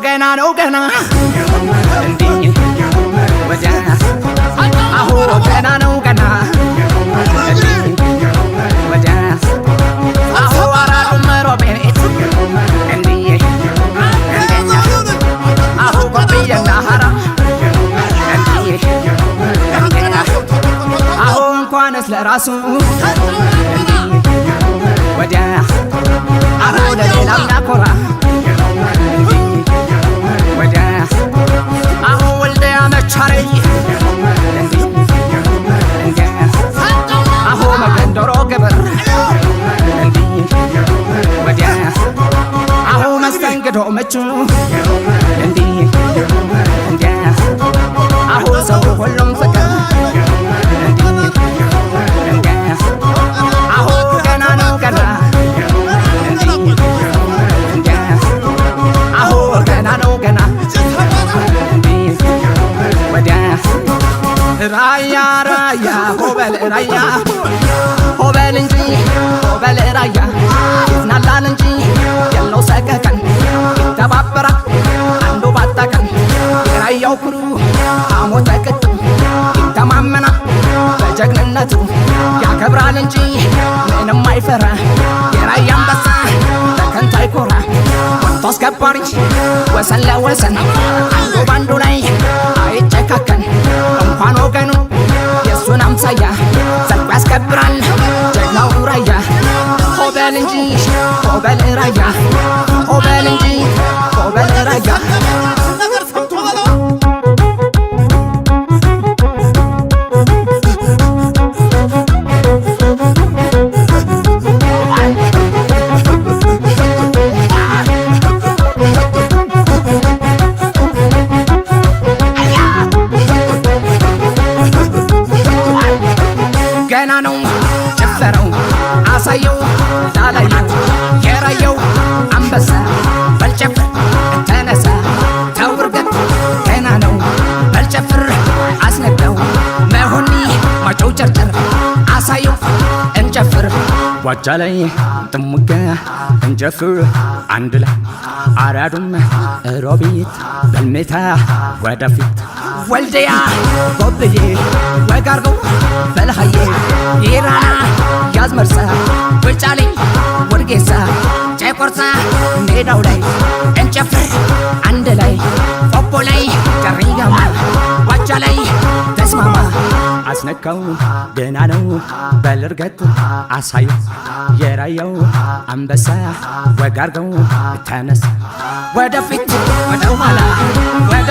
ገና ነው ገና እንዲህ ወዲያ አሆ ገና ነው ገና እንዲህ ወዲያ አሆ አራዱም ሮቤት እንዲህ እንዲያ አሆ ቆብዬና ሀራ እንዲህ እንዲያ አሆ እንኳንስ ለራሱ እንዲህ ወዲያ አሆ ለሌላም ያኮራ እንዲህ ወዲያ አሆ ወልዲያ መቻረይ እንዲህ እንዲያ አሆ መገንዶሮ ግብር እንዲህ ወዲያ አሆ መስተንግዶ ምቹ እንዲህ እንዲያ አሆ ሰው ሁሉም ፍቅር እንዲህ እንዲያ አሆ ገና ነው ገና እንዲህ እንዲያ አሆ ገና ነው ገና እንዲህ ወዲያ ራያ ራያ ሆበል ራያ ሆበል እንጂ ሆበል ራያ ይዝናላል እንጂ የለው ሰቀቀን ይተባበራል አንዱ ባጣቀን የራያው ኩሩ አሞተ ቅጡ ይተማመናል በጀግንነቱ ያከብራል እንጂ ምንም አይፈራ የራያ አንበሳ በከንቱ አይኮራ ወጥቶ አስከባሪ ወሰን ለወሰን አንዱ ባንዱ ላይ አይጨካከን እንኳን ወገኑ የእሱን አምሳያ ዘልቆ ያስከብራል ጀግናው ራያ ሆበል እንጂ ሆበል ራያ ሆበል እንጂ ሆበል ራያ። ነገር ሰምቶ በለው። ገና ነው ጭፈረው አሳየው ላላየው የራየው አንበሳ በልጨፍር ተነሳ ተውርገት ገና ነው በልጨፍር አስነዳው መሆኒ ማጨው ጨርጨር አሳየው እንጨፍር ዋጃ ላይ ጥሙጋ እንጨፍር አንድ ላይ አራዱም ሮቢት በልሜታ ወደፊት ወልደያ ጎብዬ ወጋርገው በልሃዬ ኢራና ያዝመርሳ ውጫሌ ወርጌሳ ጨቆርሳ ሜዳው ላይ እንጨፍር አንድ ላይ ቆቦ ላይ ደሪገማ ዋጃ ላይ ተስማማ አስነካው ገና ነው በልርገት አሳዩ የራየው አንበሳ ወጋርገው ተነሳ ወደፊት ወደ ኋላ ወደ